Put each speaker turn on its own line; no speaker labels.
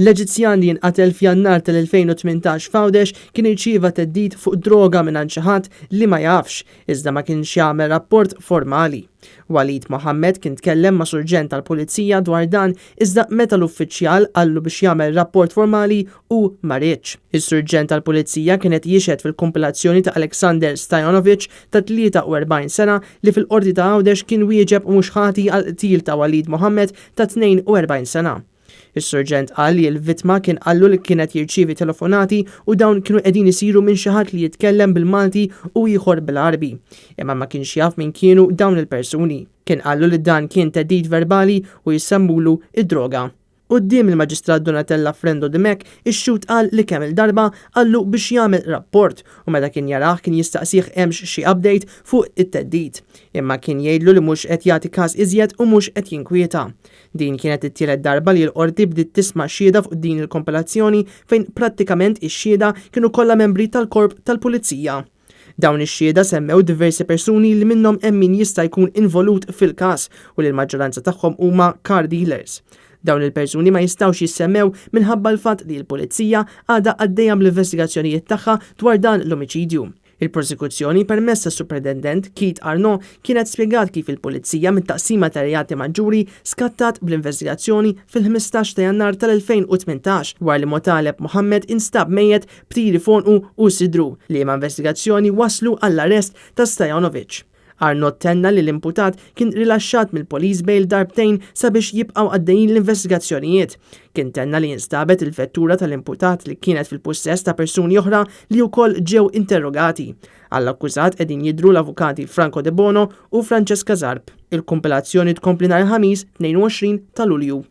L-Eġizzjan li nqatel f'Jannar tal-2018 f'Għawdex kien irċieva theddid fuq droga mingħand xi ħadd li ma jafx, iżda ma kienx jagħmel rapport formali. Walid Mohammed kien tkellem ma' surġent tal-Pulizija dwar dan iżda meta l-uffiċjal qallu biex jagħmel rapport formali hu ma riedx. Is-surġent tal-Pulizija kien qed jixhed fil-kumpilazzjoni ta' Alexander Stajanovic ta' 43 sena li fil-Qorti ta' Għawdex kien wieġeb mhux ħati għall-qtil ta' Walid Mohammed ta' 42 sena. Is-surġent qal li l-vittma kien qallu li kien qed jirċievi telefonati u dawn kienu qegħdin isiru minn xi ħadd li jitkellem bil-Malti u ieħor bil-Għarbi. Imma ma kienx jaf min kienu dawn il-persuni. Kien qallu li dan kien theddid verbali u jsemmulu d-droga. Quddiem il-Maġistrat Donatella Frendo Dimech, ix-xhud qal li kemm-il darba qallu biex jagħmel rapport u meta kien jarah kien jistaqsih hemmx xi update fuq it-theddid. Imma kien jgħidlu li mhux qed jagħti każ iżjed u mhux qed jinkwieta. Din kienet it-tielet darba li l-Qorti bdiet tisma' xhieda fuq din il-kompilazzjoni fejn prattikament ix-xhieda kienu kollha membri tal-Korp tal-Pulizija. Dawn ix-xhieda semmew diversi persuni li minnhom hemm min jista' jkun involut fil-każ u li l-maġġoranza tagħhom huma car dealers. Dawn il-persuni ma jistgħux jissemmew minħabba l-fatt li l-Pulizija għadha għaddejja bl-investigazzjonijiet tagħha dwar dan l-omiċidju. Il-Prosekuzzjoni, permezz tas-Supretendent Keith Arnaud, kienet spjegat kif il-Pulizija mit-Taqsima ta' Reati Maġġuri skattat bl-investigazzjoni fil-15 ta' Jannar tal-2018 wara li Motaleb Mohammed instab mejjet b'tiri f'għonqu u sidru, liema investigazzjoni wasslu għall-arrest ta' Stajanovic. Arnaud tenna li l-imputat kien rilaxxat mill-police bail darbtejn sabiex jibqgħu għaddejjin l-investigazzjonijiet. Kien tenna li instabet il-vettura tal-imputat li kienet fil-pussess ta' persuni oħra li wkoll ġew interrogati. Għall-akkużat qegħdin jidhru l-avukati Franco Debono u Francesca Zarb. Il-kumpilazzjoni tkompli nhar il-Ħamis 22 ta' Lulju.